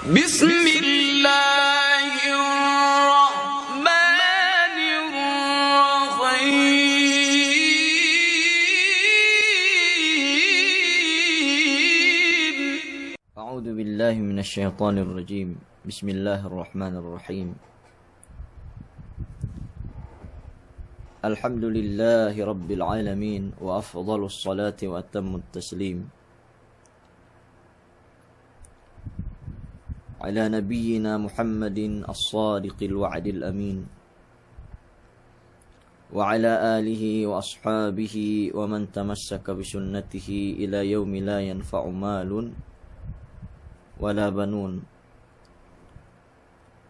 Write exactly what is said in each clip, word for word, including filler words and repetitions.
بسم الله الرحمن الرحيم. أعوذ بالله من الشيطان الرجيم. بسم الله الرحمن الرحيم. الحمد لله رب العالمين، وأفضل الصلاة وأتم التسليم على نبينا محمد الصادق الوعد الأمين، وعلى آله وأصحابه ومن تمسك بسنته إلى يوم لا ينفع مال ولا بنون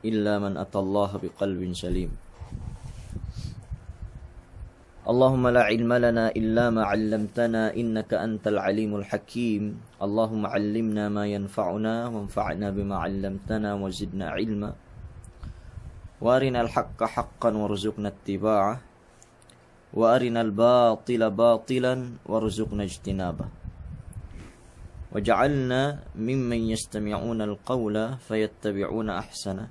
إلا من أتى الله بقلب سليم. اللهم لا علم لنا إلا ما علمتنا إنك أنت العليم الحكيم. اللهم علمنا ما ينفعنا وانفعنا بما علمتنا وزدنا علما. وأرنا الحق حقا وارزقنا اتباعه، وأرنا الباطل باطلا وارزقنا اجتنابه. واجعلنا ممن يستمعون القول فيتبعون أحسنه.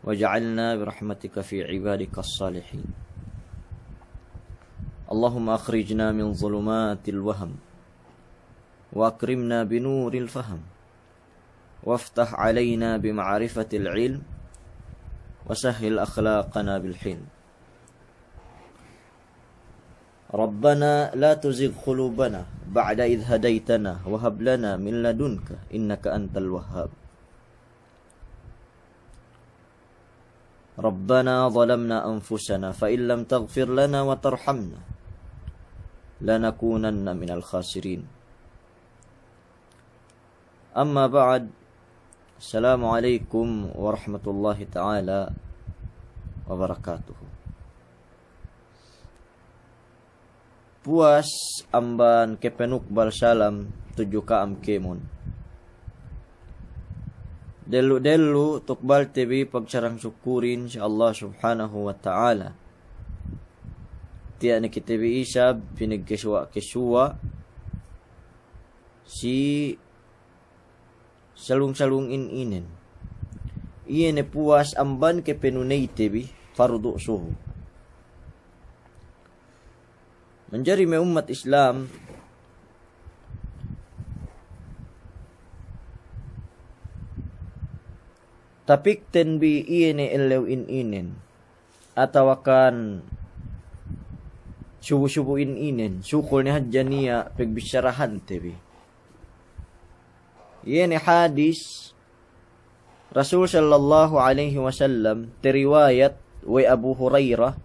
واجعلنا برحمتك في عبادك الصالحين. اللهم أخرجنا من ظلمات الوهم، وأكرمنا بنور الفهم، وافتح علينا بمعرفة العلم، وسهل أخلاقنا بالحلم. ربنا لا تزغ قلوبنا بعد إذ هديتنا وهب لنا من لدنك إنك أنت الوهاب. ربنا ظلمنا أنفسنا فإن لم تغفر لنا وترحمنا لنكونن من الخاسرين. أما بعد، السلام عليكم ورحمة الله تعالى وبركاته. Puwas amban kepenukbal salam tudju ka'am kēmon. Dellu'-dellu' tukbalte bi pagsarang-sukkurin si Allah Subhanahu wa Ta'ala. Tiya' ne kite bi isab pinagkesuwa'-kesuwa' si salung-salung in-inen. Iye ne puwas amban kepenuneyte bi pardu' subu. Manjari me' ummat Islam, tapikten bi iye ne ellew in-inen, atawakan subu-subu in-inen, sukul ne hadja niya' pegbissarahante bi. Iye ne hadis Rasul sallallahu alaihi wasallam, teriwayat we' Abu Hurairah,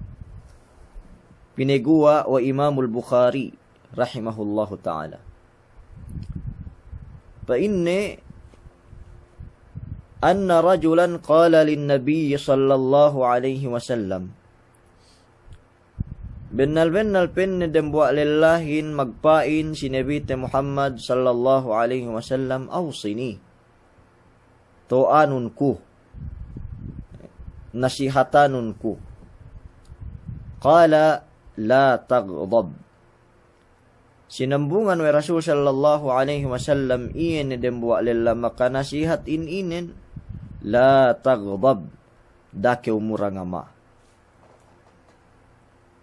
pineguwa' we' Imamul Bukhari rahimahullahu ta'ala. Pa'inne, أن رجلا قال للنبي صلى الله عليه وسلم. Bennal-bennal pa'inne dembuwa' lellahin magpa'in si Nabite Muhammad sallallahu alaihi wasallam, أوصني. To'anun ku. Nasihatanun ku. قال: لا تغضب. Sinambungan we' Rasul sallallahu alaihi wasallam iye ne dembuwa' lella makanasihat in-inen, لا تغضب, da'a kew mura ngama'.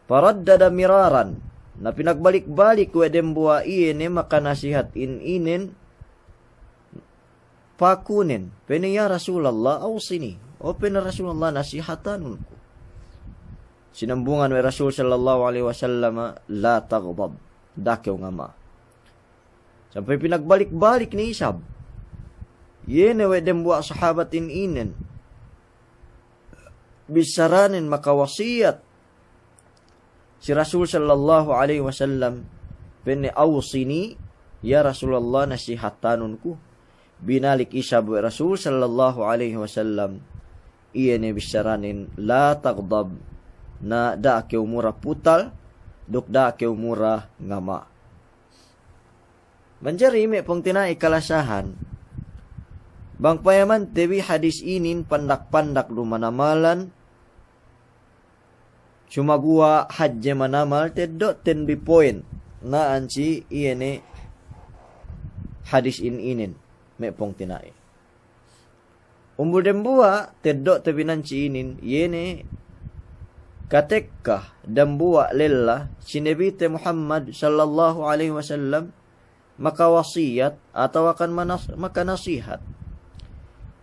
فردد مرارا, na pinagbalik-balik we' dembuwa' iye ne makanasihat in-inen, pakunen, pa'inne, يا رسول الله أوصني. O pa'inne Rasulullah, nasihatanun ku. Sinambungan we' Rasul sallallahu alaihi wasallam, لا تغضب, da'a kew ngama'. Sampay pinagbalik-balik ne isab. Iye ne we' dembuwa' sahabat in-inen. Bissaranen makawasiyat si Rasul sallallahu alaihi wasallam, pa'inne, أوصني يا رسول الله, nasihatanun ku. Binalik isab we' Rasul sallallahu alaihi wasallam, iye ne bissaranen, لا تغضب, na da'a kew mura putal, duk da'a kew mura ngama'. Manjari me' pungtina'i kalasahan, bang payamante bi hadis inin pandak-pandak du manamalan, sumaguwa' hadje manamal teddo'ten bi point na'an si iye ne hadis in-inen, me' pungtina'i. Umbul dembuwa' teddo'te bi nan si inin, iye ne katekka dembuwa' lella si Nabite Muhammad sallallahu alaihi wasallam makawasiyat atawakan manas-, makanasihat.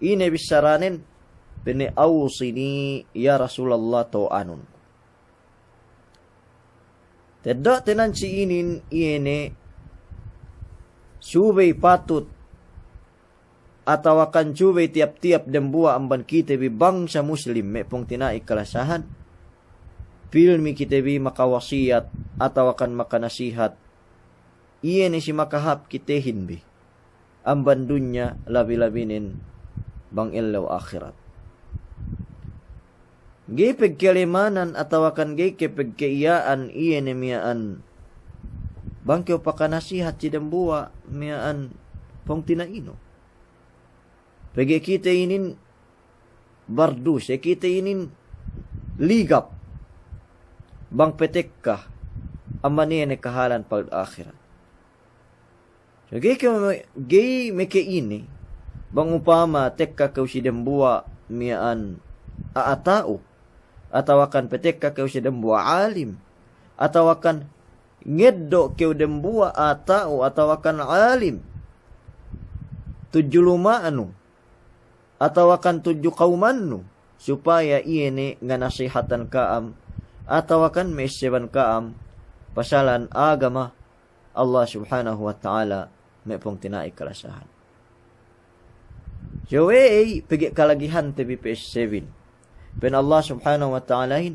Ine bissaranen, pa'inne, "Awsini ya Rasulallah, to'anun." Teddo'te nan si inin, iye ne subey patut atawakan subey tiyap-tiyap dembuwa' amban kite bi bangsa Muslim, me' pungtina'i kalasahan, pilmi kite bi makawasiyat atawakan makanasihat, iye ne si makahāp kitehin bi amban dunya, labi-labinen bang ellew ahirat. Ga'i pegkelemanan atawakan ga'i ke pegke'iya'an iye ne miya'an bang kew pakanasihat si dembuwa' miya'an pungtina'inu. Pegge' kite inin barduse, kite inin ligap bang petekka amban iye ne kahālan pag'ahirat. So ga'i kew me-, ga'i meke inin, bang upama tekka kew si dembuwa' miya'an a'a ta'u, atawakan petekka kew si dembuwa' alim, atawakan ngeddo' kew dembuwa' a'a ta'u atawakan alim tudju luma'nu, atawakan tudju kawmannu, supaya iye ne nganasihatan ka'am, atawakan me'esseban ka'am pasalan agama Allah Subhanahu wa Ta'ala, me' pungtina'i kalasahan. So we'ey, pegge' kalagihante bi pe'essebin. Pa'in Allah Subhanahu wa Ta'alahin,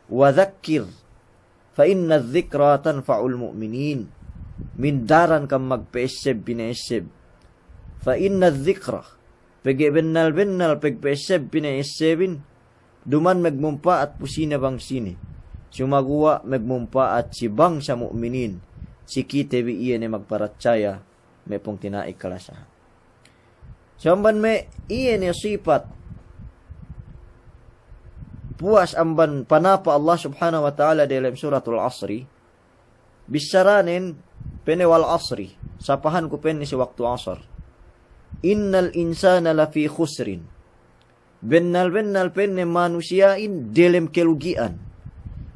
"Wa dhakkir, fa inna dhikra tanfa'ul mu'minin." Mindaran kam magpe'esseb pine'esseb. Fa inna dhikra, pegge' bennal-bennal pegpe'esseb pine'essebin, duman megmumpa'at pu sine bang sine. Sumaguwa' megmumpa'at si bangsa mu'minin, si kite bi iye ne magparatsaya, me' pungtina'i kalasahan. So amban me' iye ne sipat puwas amban panapa' Allah Subhanahu wa Ta'ala delem Suratul Asri, bissaranen pa'inne, "Wal asri," sapahanku pa'inne si waktu asar. "Innal insana lafi khusrin." Bennal-bennal pa'inne manusiya'in delem kelugi'an.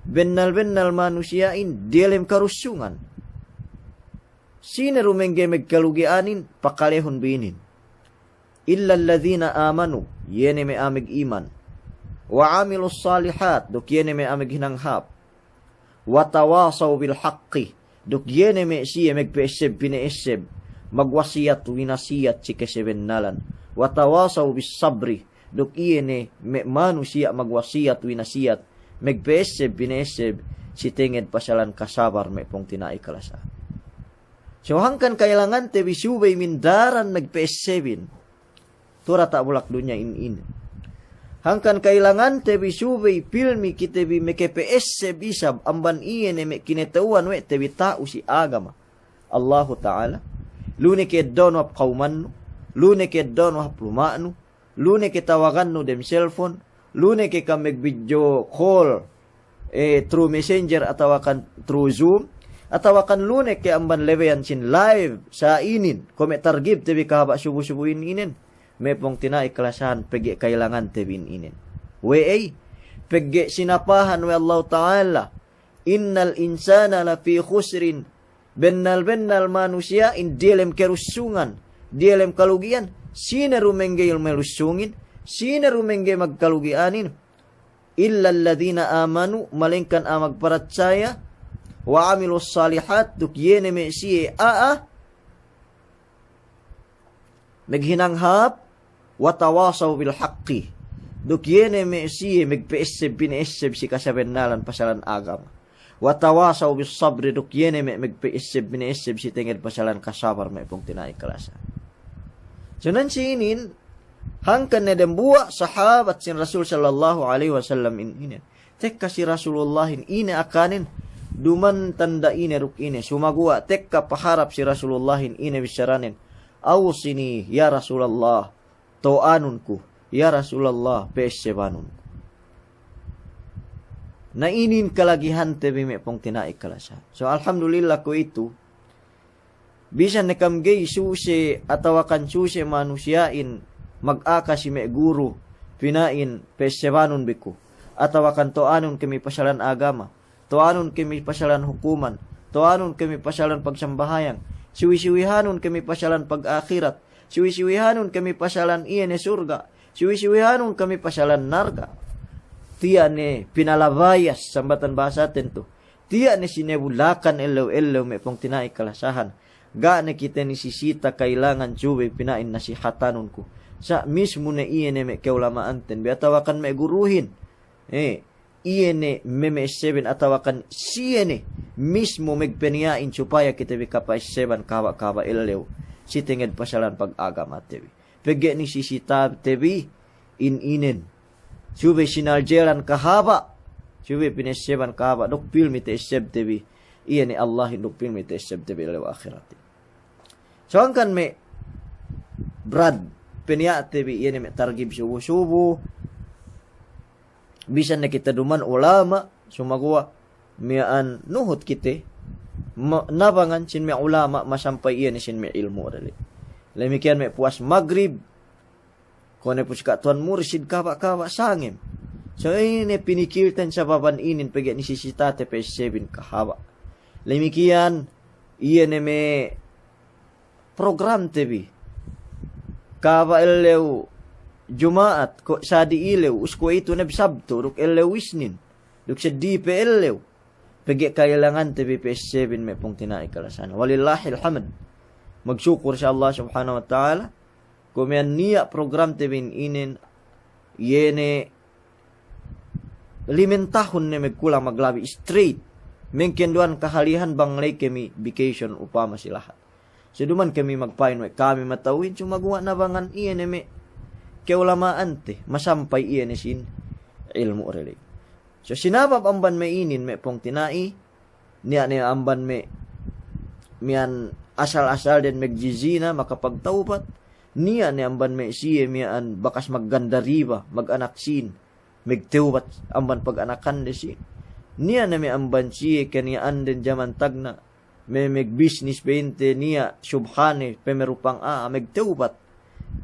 Bennal-bennal manusiya'in delem karussungan. Sine du mengge megkalugi'anin, pakalehun bi inin. "Illal ladhina amanu," iye ne me' a'a megiman. "Wa amilus salihat," duk iye ne me' a'a meghinang hāp. "Wa tawasaw bil haqqi," duk iye ne me' siye megpe'esseb pine'esseb, magwasiyat winasiyat si kesebennalan. "Wa tawasaw bis sabri," duk iye ne me' manusiya' magwasiyat winasiyat, megpe'esseb pine'esseb, si tenged pasalan kasabar, me' pungtina'i kalasahan. So hangkan kailangante bi subey mindaran megpe'essebin tu' diyata' bulak dunya in inin. Hangkan kailangante bi subey pilmi kite bi mekepe'esseb isab amban iye ne me' kineta'uhan we' te bi ta'u si agama Allahu Ta'ala. Lu ne ke eddo'nu hap kawmannu, lu ne ke eddo'nu hap luma'nu, lu ne ke tawagannu dem cellphone, lu ne ke kam megvideo call, eh, through Messenger atawakan through Zoom, atawakan lu ne ke amban lebeyan sin live sa inin, kuwe' me' targib te bi kahaba' subu-subu in inen, me' pungtina'i kalasahan, pegge' kailangante bi in inen. We'ey, pegge' sinapahan we' Allahu Ta'ala, "Innal insana lafi khusrin," bennal-bennal manusiya'in diyalem kerussungan, diyalem kalugi'an. Sine du mengge melussungin, sine du mengge magkalugi'anin? "Illal ladhina amanu," malengkan a'a magparatsaya, "wa amilus salihat," duk iye ne me' siye a'a meghinang hāp, "wa tawasaw bil haqqi," duk iye ne me' siye megpe'esseb pine'esseb si kasabennalan pasalan agama. "Wa tawasaw bis sabri," duk iye ne me' megpe'esseb pine'esseb si tenged pasalan kasabar, me' pungtina'i kalasahan. So nan si inin, hangkan ne dembuwa' sahabat sin Rasul sallallahu alaihi wasallam in inen tekka si Rasulullahin, ine akanen, duman tanda' ine duk ine, sumaguwa' tekka paharap si Rasulullahin, ine bissaranen, "Awsini ya Rasulallah, to'anun ku, ya Rasulallah, pe'essebanun ku." Na inin kalagihante bi me' pungtina'i kalasahan. So alhamdulillah kuwe'itu, bisan ne kam ga'i suse atawakan suse manusiya'in magaka si me' guru, pina'in pe'essebanun bi ku, atawakan to'anun kami pasalan agama, to'anun kami pasalan hukuman, to'anun kami pasalan pagsambahayang, siwi-siwihanun kami pasalan pag-ahirat, siwi-siwihanun kami pasalan iye ne surga', siwi-siwihanun kami pasalan narka'. Tiya' ne pinalabayas sambatan bahasaten tu. Tiya' ne sinebulakan ellew-ellew me' pungtina'i kalasahan. Ga' ne kite nisisita kailangan subey pina'in nasihatanun ku. Sa' mismu ne iye ne me' keulama'anten bi atawakan me' guruhin. Eh, iye ne me' me'essebin atawakan siye ne mismu megpeniya'in supaya kite bi kapa'esseban kahaba'-kahaba' ellew si tenged pasalan pag-agamate bi. Pegge' nisisitate bi in inen. Subey sinaljelan kahaba'. Subey pina'esseban kahaba'. Duk pilmi ta'essebte bi iye ne Allahin, duk pilmi ta'essebte bi ellew ahiratin. So hangkan me' brad peniya'te bi iye ne me' targib subu-subu. Bisan ne kite duma'in ulama', sumaguwa' miya'an nuhut kite ma-, nabangan sin me' ulama' masampay iye ne sin me' ilmu' dali'. Damikkiyan me' puwas magrib, kuwe' ne pu si ka' tuwan mursid kahaba'-kahaba' sangem. So ine pinikilten sababan inin pegge' nisisitate pe'essebin kahaba'. Damikkiyan iye ne me' programte bi. Kahaba' ellew Juma'at, ko' sadi ilew, us kuwe'itu ne bi Sabtu, duk ellew Isnin, duk seddi pe ellew. Pegge' kailangante bi pe'essebin me' pungtina'i kalasahan. Walillahil hamd. Magsukur si Allah Subhanahu wa Ta'ala. Kuwe' miya'an niya' programte bi inin, iye ne limen tahun ne megkulang maglabi straight. Mengkenduwan kahalihan bang ley kemi vacation upama si lahat. Seduman kemi magpa'in we' kami mata'uhin, sumaguwa' nabangan iye ne me' keulama'ante, masampay iye ne sin ilmu' dali'. So sinabab amban me' inin me' pungtina'i, niya' ne amban me' miya'an asal-asalden megjijina makapagtawbat, niya' ne amban me' siye miya'an bakas magganda riba, maganak sin, megtewbat amban paganakande si. Niya' ne me' amban siye keniya'anden jaman tagna', me' megbisnis pa'inte niya' subhane pemerupang a'a, megtewbat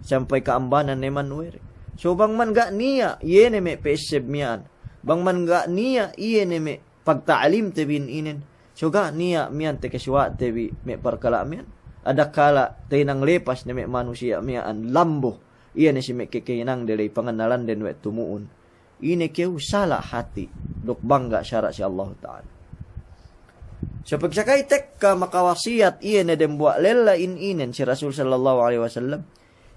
sampay ka'ambanan ne man we' de. So bang man ga' niya' iye ne me' pe'esseb miya'an, bang man ga' niya' iye ne me' pagta'limte bi inin, so ga' niya' miya'an tekeswa'te bi me' parkala' miya'an. Adakala' tahinang lepas ne me' manusiya' miya'an lambu iye ne si me' kekehinangde ley panganalanden we' tumu'un. Ine kew sala' hati' duk bang ga' sara' si Allahu Ta'ala. So pegsakay tekka makawasiyat iye ne dembuwa' lella in inen si Rasul sallallahu alaihi wasallam.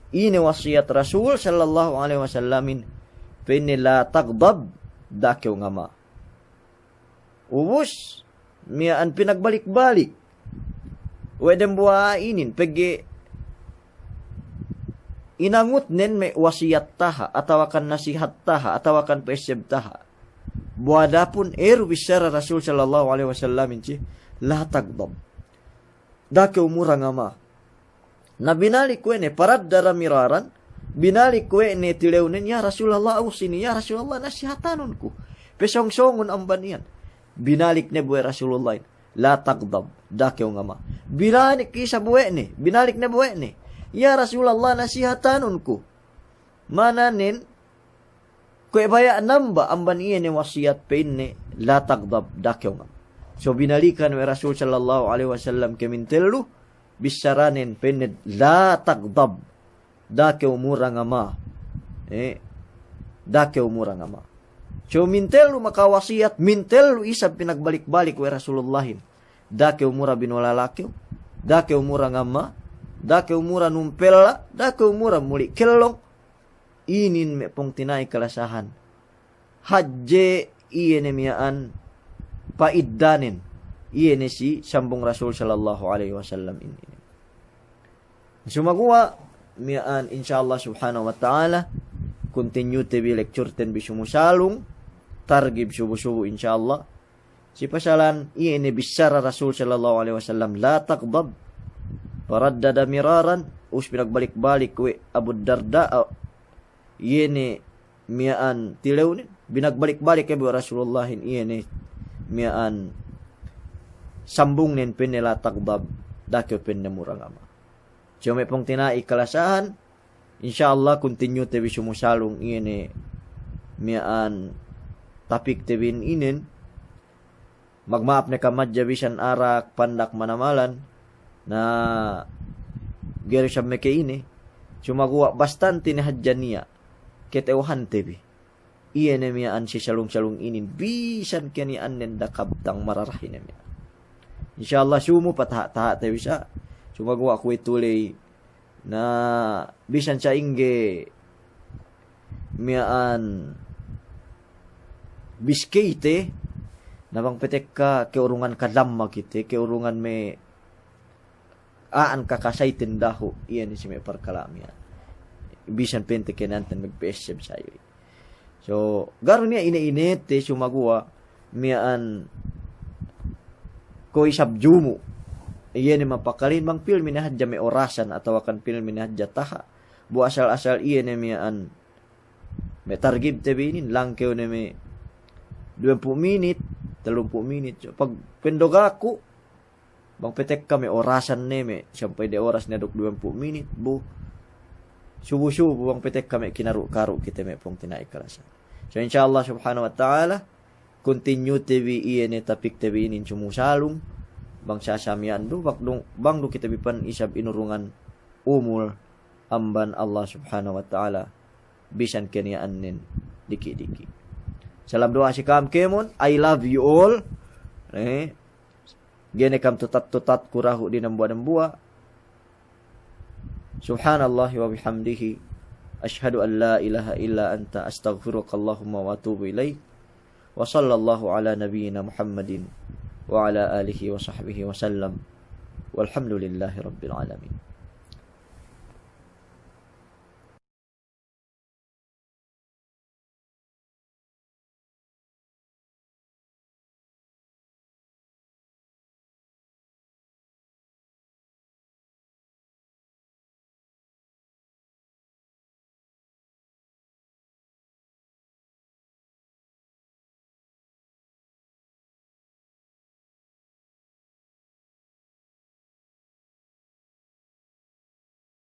Ine wasiyat Rasul sallallahu alaihi wasallamin? Pa'inne, "La taghdab," da'a kew ngama. Ubus miya'an pinagbalik-balik we' dembuwa' inin, pegge' inangutnen me' wasiyat taha', atawakan nasihat taha', atawakan pe'esseb taha'. Bu adapun eru bissara Rasul sallallahu alaihi wasallamin si, "La taghdab." Da'a kew mura ngama. Na binalik we' ne, faraddada miraran, binalik we' ne tilewnen, "Ya Rasulallah, awsini, ya Rasulallah, nasihatanun ku. Pesōng-sōngun amban iyan." Binalik ne bu we' Rasulullahin, "La taghdab, da'a kew ngama." Binalik isab we' ne, binalik ne bu we' ne, "Ya Rasulallah, nasihatanun ku." Mananen, kuwe' baya' namba amban iye ne wasiyat pa'inne, "La taghdab," da'a kew ngama. So binalikan we' Rasul sallallahu alaihi wasallam kemintellu, bissaranen pa'inne, "La taghdab," da'a kew mura ngama. Eh, da'a kew mura ngama. So mintellu makawasiyat, mintellu isab pinagbalik-balik we' Rasulullahin. Da'a kew mura binola lakew, da'a kew mura ngama, da'a kew mura numpella, da'a kew mura muli' kellong. Inin me' pungtina'i kalasahan. Hadje iye ne miya'an pa'iddanen, iye ne si sambung Rasul sallallahu alaihi wasallam inin. Sumaguwa' miya'an, insya Allah subhanahu wa ta'ala, continue te bi lecture ten bi sumu salung, targib subu-subu, insya Allah. Si pasalan iye ne bissara Rasul sallallahu alaihi wasallam, "La taghdab." Faraddada miraran, us pinagbalik-balik we' Abu Darda, iye ne miya'an tilewnen, binagbalik-balik we' Rasulullahin iye ne miya'an sambungnen pa'inne, "La taghdab," da'a kew pa'inne mura ngama. So me' pungtina'i kalasahan, Insya Allah, continue te bi sumu salung iye ne miya'an topic te bi inin. Magma'ap ne kam hadja bisan arak pandak manamalan. Na ga'i du isab meke ine. Sumaguwa' bastante ne hadja niya' kata'uhante bi. Iye ne miya'an si salung-salung inin bisan ke niya' annen dakabtang mararahi ne miya'an. Insya Allah sumu pataha'-taha' te bi sa'. Sumaguwa' kuwe'itu ley. Na bisan sa'ingge miya'an biskey te, na bang patekka ke'urungan kadamma kite, ke'urungan me' a'an kakasayten dahu', iye ne si me' parkala' miya'an. Bisan pa'inte kenanten magpa'esseb sayu. So, ga'i du niya' ine-ine te, sumaguwa' miya'an kuwe' isab jumu'. Iye ne mapakalin bang pilmi ne hadja me' orasan atawa kan pilmi ne hadja taha'. Bu asal-asal iye ne miya'an me' targib te bi inin, langkew ne me' duwempū' minit, tellumpū' minit. So, pag pendogaku, bang patekka me' orasan ne me', sampay de oras ne duk duwempū' minit, bu. Subu-subu bang patekka me' kinaru'-karu' kite me' pungtina'i kalasahan. So, insya Allah subhanahu wa ta'ala, continue te bi iye ne topic te bi inin sumu salung, bang sasa miya'an du, bang du, bang du kite bi pan isab inurungan umul amban Allah subhanahu wa ta'ala, bisan ke niya' annen diki'-diki'. Salam duwa'a si ka'am kēmon, I love you all. Eh, ga'i ne kam tutat-tutat ku dahu' dinambuwa'-dambuwa'. Subhanallahi wa bihamdihi. Ashhadu an la ilaha illa anta, astaghfiruka Allahumma wa atubu ilaik. Wa sallallahu ala nabiyyina Muhammadin wa ala alihi wa sahbihi wa sallam. Walhamdulillahi rabbil alamin.